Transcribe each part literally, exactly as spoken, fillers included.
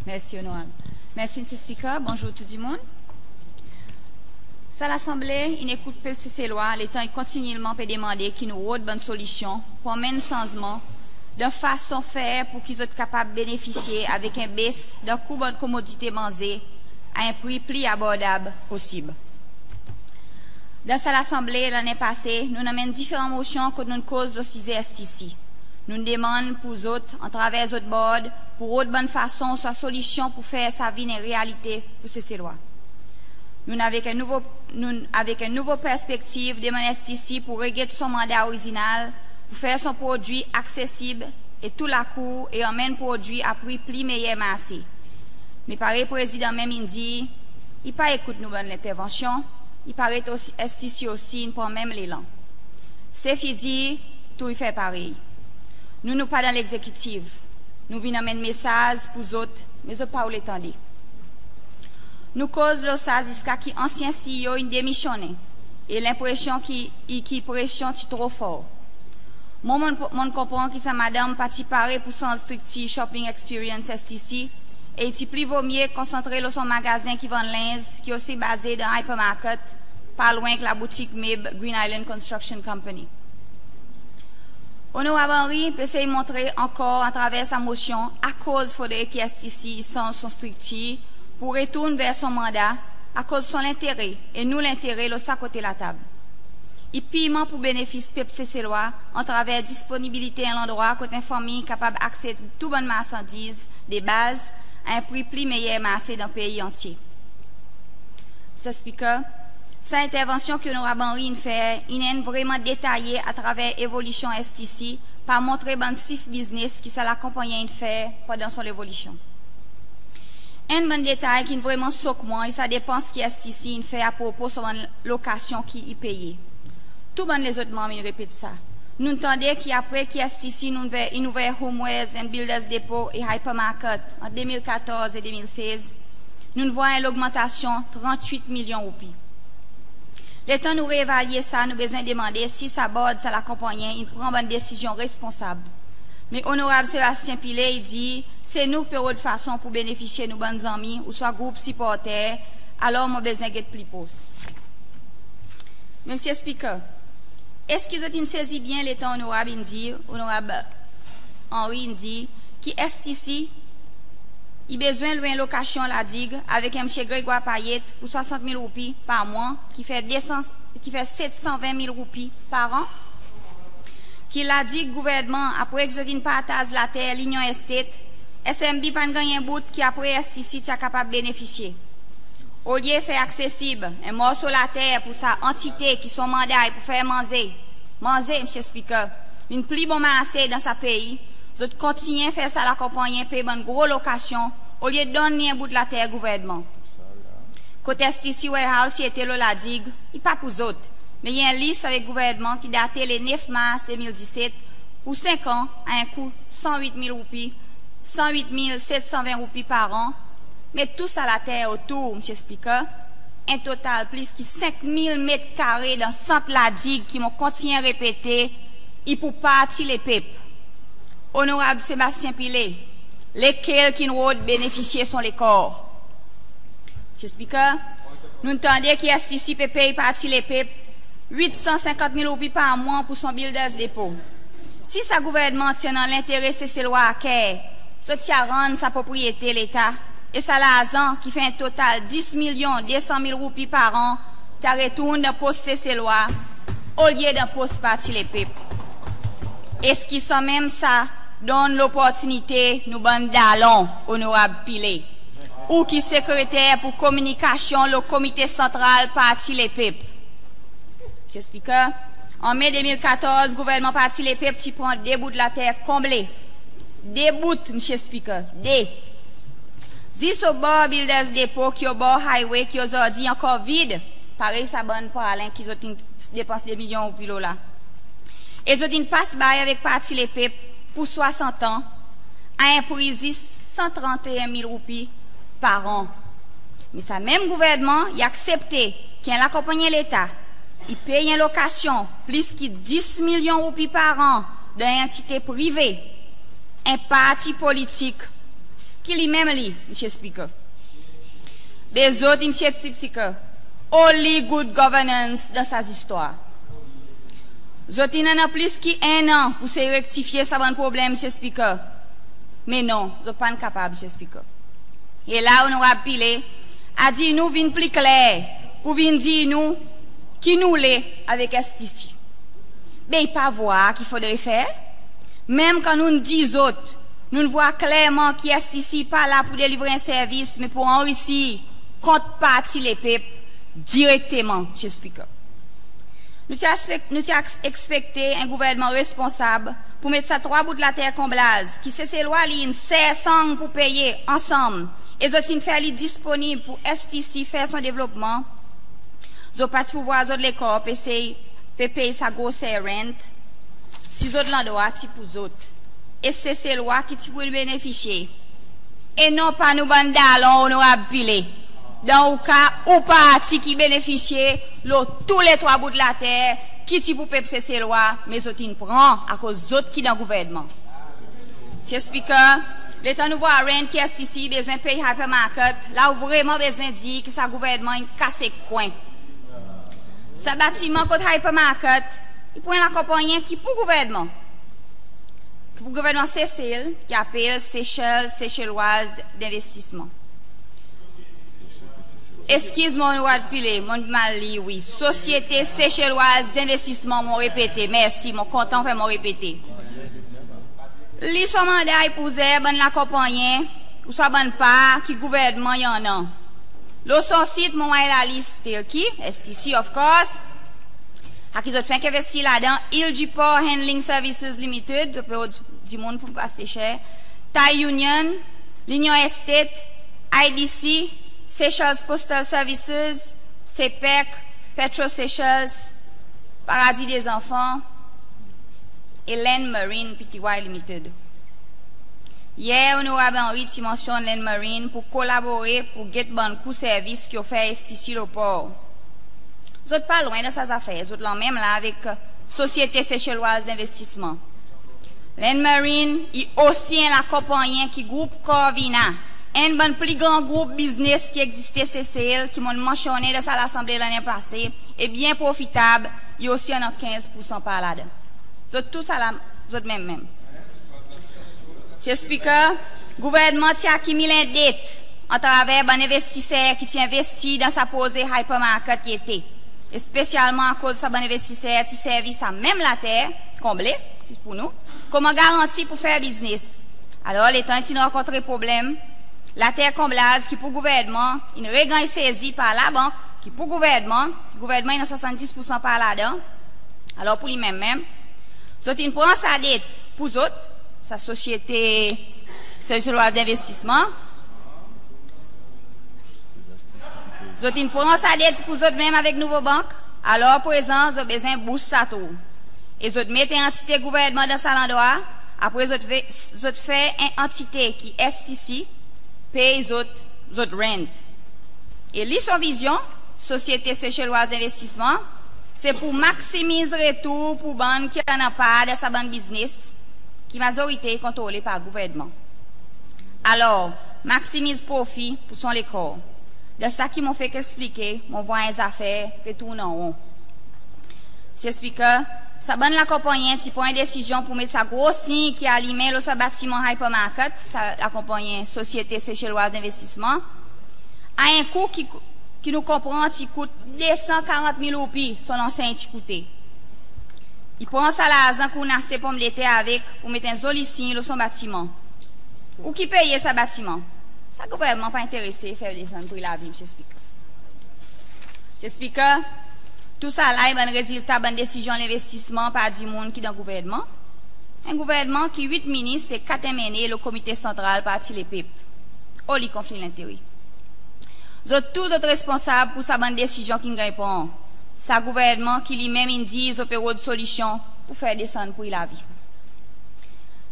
Mersi Onorab. Mersi Msye Spiker. Bonzour tou dimoun. Sa Lasanble in ekout pep Seselwa letan i kontinyelman pe demande ki nou rod bann solisyon pour anmenn sanzman dan fason fer pour ki zot kapab benefisye avek en bes dan kou bann komodite manze a en pri pli abordab posib. Dan sa Lasanble lannen pase, nou'n anmenn diferan Mosyon kot nou'n koz lo size STC. Nou'n demann pour zot, atraver zot Board, pour rod bann fason ouswa solisyon pour fer sa vin en realite pour Seselwa. Nou'n avek en nouvo, nou'n avek en nouvo perspektiv demann STC pour reget son manda orizinal, pour fer son prodwi aksesib e tou lakour e anmenn prodwi a pri pli meyer marse. Me parey Prezidan menm in dir, i pa ekout nou bann lentervansyon, i paret osi STC osi in pran menm lelan. Sef i dir, tou i fer parey. Nou, nou pa dan Legzekitiv. Nou vin anmenn mesaz pour zot, me zot pa oule tande. Nou koz lo sa ziska ki ansyen CEO in demisyonnen e lenpresyon ki, i, ki presyon ti tro for. Mwan, mon'n, mon'n konpran ki sa madanm pa ti pare pour sanz striktir Shopping Experience STC e i ti pli vo mye konsantre lo son magazen ki vann lenz ki osi baze dan Hypermarket, pa lwen ek laboutik meb Green Island Construction Company. Onorab Henrie pe sey montre ankor atraver sa Mosyon akoz fodre ki STC i sanz son striktir pour retourn ver son manda akoz son lentere e nou lentere lo sa kote latab. I pirman pour benefis pep Seselwa atraver disponibilite en landrwa kot en fanmir kapab akse tou bann marsandiz de baz a en pri pli meyer marse dan pei antye. Msye Spiker, sa lentervansyon ki Onorab Henrie in fer in enn vreman detaye atraver evolisyon STC, par montre bann sif biznes ki sa lakonpannyen in fer pandan son levolisyon. Enn bann detay ki'n vreman sok mwan i sa depans ki STC in fer apropo son bann lokasyon ki i peye. Tou bann lezot manm in repet sa. Nou'n tande ki apre ki STC in ouver, in ouver Homewares and Builders Depot e Hypermarket ant de mil katorz e de mil sez, nou'n vwar en logmantasyon trant-wit milyon roupi. Letan nou reevalye sa, nou bezwen demande si sa Board sa lakonpannyen in pran bann desizyon responsab. Me Onorab Sebastien Pillay i dir, se nou ki pe rod fason pour benefisye nou bann zanmi ouswa group siporter, alor mon bezwen get pli pros. Msye Spiker, eski zot in sezi byen letan Onorab in dir, Onorab Henrie in dir ki STC i bezwen lwe en lokasyon La Digue avek en Msye Grégoire Payet pour swasant mil roupi par mwan ki fer de san, ki fer set san ven mil roupi par an? Ki La Digue gouvernman, apre ki zot in partaz later L'Union Estate, SMB pa'n ganny en bout ki apre STC ti a kapab benefisye. Olye fer aksesib en morso later pour sa antite ki son manda i pour fer manze, manze, Msye Spiker, vin pli bon marse dan sa pei, zot kontinyen fer sa lakonpannyen pey bann gro lokasyon olye donn li en bout later gouvernman. Kot STC warehouse i ete lo La Digue, i pa pour zot, me i en lease avek gouvernman ki date le nef Mars de mil diset pour senk an a en kou san wit mil roupi, san wit mil set san ven roupi par an, me tou sa later otour, Msye Spiker, en total plis ki senk mil met kare dan sant La Digue ki mon kontinyen repete, i pour Parti Lepep. Onorab Sebastien Pillay, lekel ki'n rod benefisye son lekor? Msye Spiker, nou'n tande ki STC pe pey Parti Lepep wit san senkant mil roupi par mwan pour son Builders Depot. Si sa gouvernman ti annan lentere Seselwa a ker, zot ti a rann sa propriyete Leta, e sa larzan ki fer en total dis milyon de san mil roupi par an ti a retourn dan pos Seselwa olye dan pos Parti Lepep. Eski sanmenm sa donn loportinite nou bann dalon, Onorab Pillay, ou ki sekreter pour kominikasyon lo Komite Santral Parti Lepep? Msye Spiker, an Me de mil katorz, gouvernman Parti Lepep ti pran de bout later konble. De bout, Msye Spiker, de. Zis obor Builders Depot ki obor highway ki ozordi ankor vid, parey sa bann Pralen ki zot in depans de milyon roupi lo la. E zot in pas bay avek Parti Lepep pour swasant an, a en pri zis san tranteen mil roupi par an. Me sa menm gouvernman i aksepte ki en lakonpannyen Leta i pey en lokasyon plis ki dis milyon roupi par an dan en antite prive, en parti politik ki li menm li, Mr Speaker. Be zot, Mr Speaker, oli good governance dan sa zistwar? Zot in annan plis ki en an pour sey rektifye sa bann problenm, Mr Speaker. Me non, zot pa'n kapab, Mr Speaker. E la Onorab Pillay a dir nou vin pli kler pour vin dir nou ki nou le avek STC. Be i pa vwar ki fodre fer? Menm kan nou'n dir zot, nou'n vwar klerman ki STC pa la pour delivre en servis, me pour anrisir kont Parti Lepep direkteman, Mr Speaker. Nou ti a ekspekte en gouvernman responsab pour met sa trwa bout later konblaz ki Seselwa li in ser sang pour peye ansanm, e zot in fer li disponib pour STC fer son devlopman. Zot pa ti pou vwar zot lekor pe sey pe pey sa groser rent si zot landrwa ti pour zot, e Seselwa ki ti pou benefisye, e non pa nou bann dalon, Onorab Pillay. Dan ou ka, ou parti ki benefisye lo tou le trwa bout later ki ti pour pep Seselwa, me zot in pran akoz zot ki dan gouvernman. Mr Speaker, letan nou vwar rent ki STC i bezwen pey hypermarket, la ou vreman bezwen dir ki sa gouvernman in kase kwen. Sa batiman kot hypermarket i pour en lakonpannyen ki pour gouvernman, ki pour gouvernman Sesel, ki apel Seychelles, Seychelloise d'Investissement. Eskiz mwan, Onorab Pillay, mon'n mal lir, wi. Société Seychelloise d'Investissement, mon repete. Mersi, mon kontan fer mon repete. Li son manda i pour zer bann lakonpannyen ouswa bann par ki gouvernman i annan. Lo son sit mon war lalis tel ki STC, of course. Sa ki zot fek envestir ladan: Île du Port Handling Services Limited, zot pe rod dimoun pour pas te ser, Thai Union, L'Union Estate, IDC, Seychelles Postal Services, Sepec, Petro Seychelles, Paradis des Enfants e Land Marine Pty Limited. Yer Onorab Henrie ti mansyonn Land Marine pour kolabore pour get bann kou servis ki ofer STC lo por. Zot pa lwen dan sa zafer, zot lanmenm la avek Société Seychelloise d'Investissement. Land Marine i osi en lakonpannyen ki group Corvina, enn bann pli gran group biznes ki egziste Sesel, ki mon'n mansyonnen dan sa Lasanble lannen pase, e byen profitab, i osi annan kenz poursan par ladan. Zot tousala zot menm menm. Mr Speaker, gouvernman ti akimil en det atraver bann envestiser ki ti envesti dan sa proze hypermarket i ete, espesyalman akoz sa bann envestiser ti servi sa menm later konble, ti pour nou, konman garanti pour fer biznes. Alor letan i ti'n rankontre problenm, later konblaz ki pour gouvernman in reganny sezi par labank ki pour gouvernman, gouvernman i annan swasanndis poursan par ladan. Alor pour li menm menm, zot in pran sa det pour zot, sa Société Seychelloise d'Investissement. Zot in pran sa det pour zot menm avek Nouvobanq. Alor prezan zot bezwen bous sa trou e zot met en antite gouvernman dan sa landrwa. Apre zot fer, zot fer en antite ki STC pey zot, zot rent. E li son vizyon, Société Seychelloise d'Investissement, se pour maksimiz retour pour bann ki annan par dan sa bann biznes ki mazorite i kontrole par gouvernman. Alor maksimiz profi pour son lekor. Dan sa ki mon fek eksplike, mon vwar en zafer pe tourn an ron. Mr Speaker, sa bann lakonpannyen ti pran en desizyon pour met sa gro siny ki alimen lo sa batiman hypermarket, sa lakonpannyen Société Seychelloise d'Investissement, a en kou ki, ki nou konpran ti kout de san karant mil roupi, son lansenny ti koute. I pran sa larzan ki ou'n aste ponmdeter avek pour met en zoli siny lo son batiman. Ou ki peye sa batiman? Sa gouvernman pa enterese fer desann pri lavi, Mr Speaker. Mr Speaker, tousala i bann rezilta bann desizyon lenvestisman par dimoun ki dan gouvernman. En gouvernman ki wit minis e kat MNA lo Komite Santral Parti Lepep. Oli konfli lentere? Zot tou zot responsab pour sa bann desizyon ki'n ganny pran. Sa gouvernman ki li menm in dir zot pe rod solisyon pour fer desann pri lavi.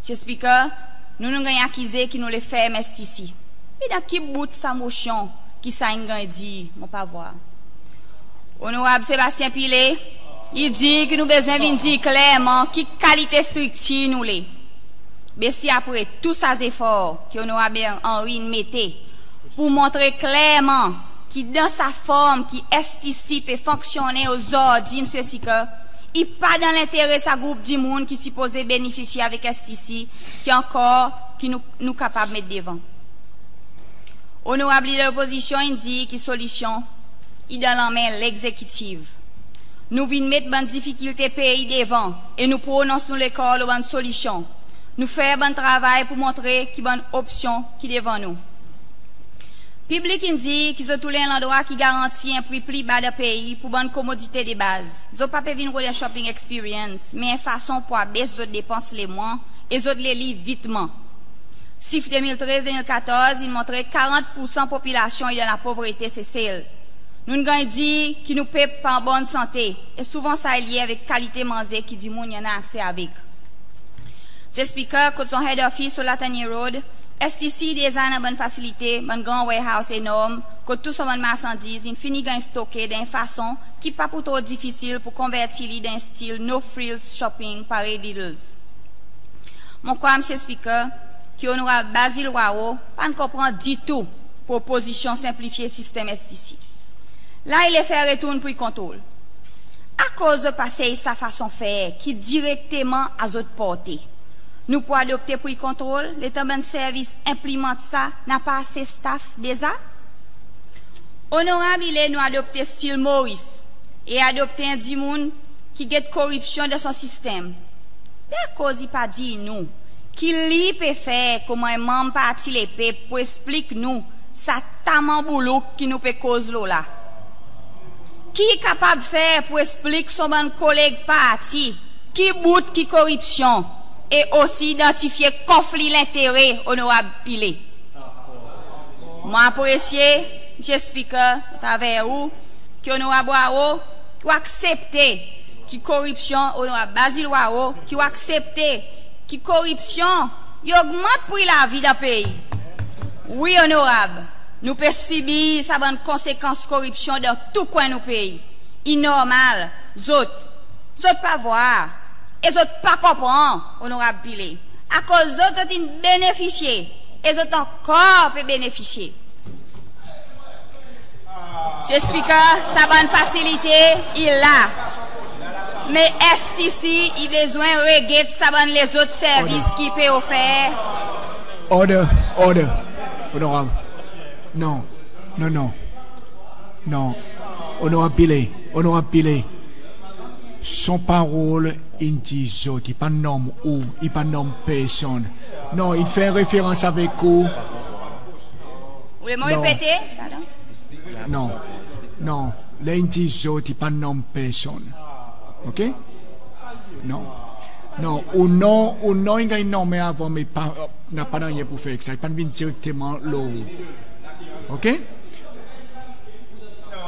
Mr Speaker, nou, nou'n ganny akize ki nou le ferm STC. Me dan ki bout sa Mosyon ki sa in ganny dir, mon pa vwar? Onorab Sebastien Pillay i dir ki nou bezwen vin dir klerman ki kalite striktir nou le. Be si apre tou sa zefor ki Onorab Henrie in mete pour montre klerman ki dan sa form ki STC pe fonksyonnen ozordi, Msye Speaker, i pa dan lentere sa group dimoun ki sipoze benefisye avek STC ki ankor ki nou, nou kapab met devan. Onorab Leader Lopozisyon in dir ki solisyon i dan lanmen Legzekitiv. Nou vin met bann difikilte pei devan e nou pronons nou lekor lo bann solisyon. Nou fer bann travay pour montre ki bann opsyon ki devan nou. Piblik in dir ki zot oule en landrwa ki garanti en pri pli ba dan pei pour bann komodite de baz. Zot pa pe vin rod en shopping experience, me en fason pour abes zot depans lemwan e zot le li vitman. Sif de mil trez de mil katorz in montre karant poursan popilasyon i dan lapovrete Sesel. Nou'n ganny dir ki nou pep pa an bonn sante e souvan sa i lye avek kalite manze ki dimoun i annan akse avek. Msye Speaker, kot son head office lo Latanier Road, STC deza annan bann fasilite, bann gran warehouse enorm kot tou son bann marsandiz in fini ganny stoke dan en fason ki pa pou tro difisil pour konverti li dan en stil no frills shopping parey Lidl's. Mon krwar, Msye Speaker, ki Onorab Basil Hoareau pa'n konpran ditou propozisyon senplifye sistenm STC. La i le fer retourn pri kontrol. Akoz zot pa sey sa fason fer ki direkteman a zot porte? Nou pou adopte pri kontrol letan bann servis enplimant sa napa ase staff deza? Onorab i le nou adopte stil Maurice e adopte en dimoun ki get koripsyon dan son sistenm. Be akoz i pa dir nou ki li pe fer konman en manm Parti Lepep pour eksplik nou sa taman boulouk ki nou pe koz lo la? Ki i kapab fer pour eksplik son bann koleg parti ki bout ki koripsyon e osi idantifye konfli lentere, Onorab Pillay? Mon apresye, Msye Speaker, atraver ou, ki Onorab Hoareau ki ou aksepte ki koripsyon, Onorab Basil Hoareau, ki ou aksepte ki koripsyon i ogmant pri lavi dan pei. Wi Onorab, nou pe sibir sa bann konsekans koripsyon dan tou kwen nou pei. I normal zot, zot pa vwar e zot pa konpran, Onorab Pillay, akoz zot, zot in benefisye e zot ankor pe benefisye. Msye Speaker, sa bann fasilite i la, me STC i bezwen reget sa bann lezot servis ki pe ofer. Order, order, Onorab. Non, non, non. Non. Onorab Pillay, Onorab Pillay. Son parol in dir zot, i pa nonm ou, i pa nonm personn. Non, in fer referans avek ou. Ou le mon repete? Pardon? Non, non. Ler in dir zot, i pa nonm personn. OK? Non. Non, ou non, ou non in ganny nonmen avan, me pa, napa nanryen pour fer ek sa. I pa'n vin direkteman lo ou. OK?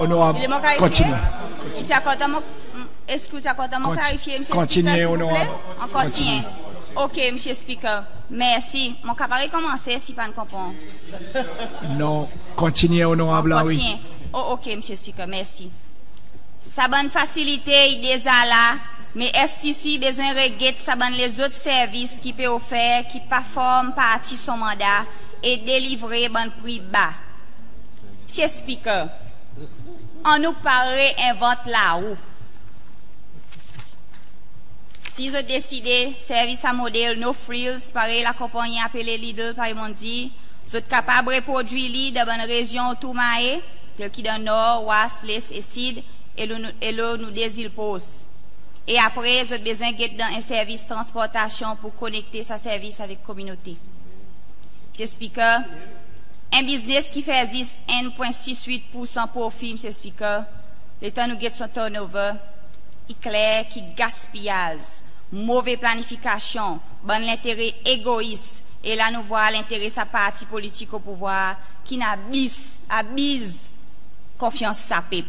Onorab, kontinyen. Ti a kontan mon, mm, eski ti a kontan mon klarifye, Msye Speaker, silvouple? Kontinyen, Onorab. An kontinyen. OK, Msye Speaker. Mersi. Mon kapab rekonmanse si pa'n konpran. Non, kontinyen, Onorab, la, wi. Kontinyen. O, OK, Msye Speaker, mersi. Sa bann fasilite i deza la, me STC bezwen reget sa bann lezot servis ki pe ofer ki pa form parti son manda e delivre bann pri ba. Msye Speaker, annou pa reenvant larou. Si zot deside servi sa model no frills, parey lakonpannyen apele Lidl, parey mon'n dir, zot kapab reprodwir li dan bann rezyon otour Mahé, tel ki dan Nor, Wes, Les e Sid, e lo nou, e lo nou de zil pros. E apre, zot bezwen get dan en servis transportasyon pour konekte sa servis avek kominote. Msye Speaker, en biznes ki fer zis enn pwen sis wit poursan profi, Msye Speaker, letan nou get son turnover, i kler ki gaspiyaz, move planifikasyon, bann lentere egois, e la nou vwar lentere sa parti politik o pouvwar ki'n abiz, abiz konfyans sa pep.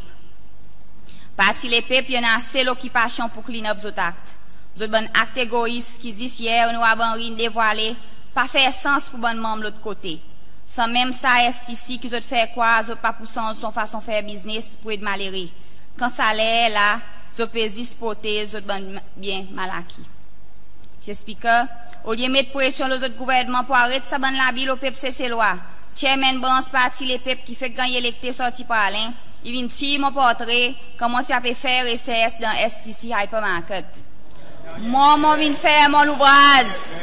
Parti Lepep i annan ase lokipasyon pour clean up zot akt. Zot bann akt egois ki zis yer Onorab Henrie in devwale pa fer sans pour bann manm lot kote. Sanmenm sa STC ki zot fer krwar zot pa pou sanz son fason fer biznes pour ed malere. Kan sa ler la, zot pe zis protez zot bann byen malaki. Msye Speaker, Olye met presyon lo zot Gouvernman pour aret sa bann labi lo pep Seselwa, Chairman Brans Parti Lepep ki fek ganny elekte sorti Praslin, i vin tir mon portre kan mon ti pe fer resers dan STC Hypermarket. Mwan mon vin fer mon louvraz,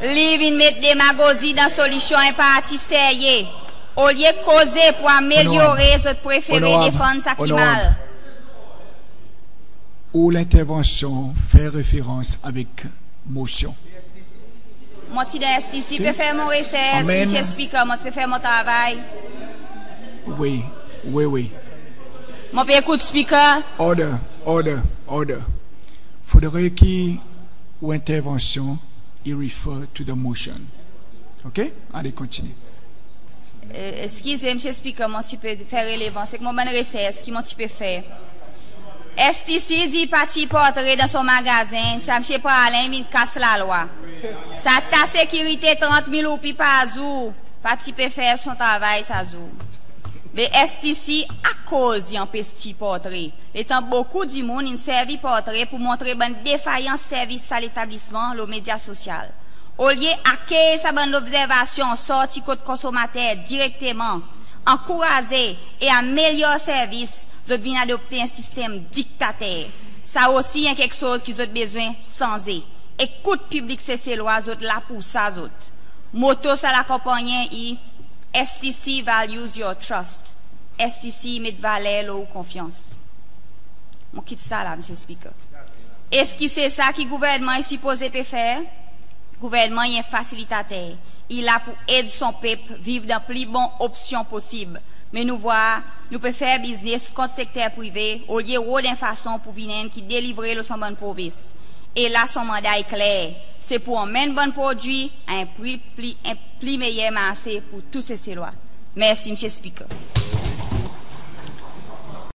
li vin met demagozi dan solisyon en parti serye. Olye koze pour amelyore, zot prefere defann sa ki mal. Ou lentervansyon fer referans avek Mosyon? Mon ti dan STC pe fer mon resers, Mr Speaker, mon ti pe fer mon travay. Wi, wi, wi. Mon pe ekout Speaker. Order, order, order. Fodre ki ou entervansyon i refer to the motion. Ok? Ale kontinyen. Eskize Mr Speaker, mon ti pe fer relevans ek mon bann resers ki mon ti pe fer. STC dir i pa tir portre dan son magazen, sa Mr Praslin i vin kas Lalwa. Sa ta sekirite trant mil roupi par zour pa ti pe fer son travay sa zour. Be STC akoz i anpes tir portre, letan bokou dimoun in servi portre pour montre bann defayans servis sa letablisman lo medya sosyal. Olye akey sa bann lobzervasyon sorti kot konsonmater direkteman, ankouraze e amelyor servis, zot vin adopte en sistenm diktater. Sa osi i en keksoz ki zot bezwen sanze. Ekout piblik Seselwa, zot la pour sa zot. Moto sa lakonpannyen i STC values your trust. STC i met valer lo ou konfyans. Mon kit sa la Mr Speaker. Eski se sa ki Gouvernman i sipoze pe fer? Gouvernman i en fasilitater, i la pour ed son pep viv dan pli bon opsyon posib. Me nou vwar nou pe fer biznes kont sekter prive olye rod en fason pour vin enn ki delivre lo son bann promes. E la son manda i kler, se pour anmenn bann prodwi a en pri pli, en pli meyer marse pour tou Seselwa. Mersi Mr Speaker.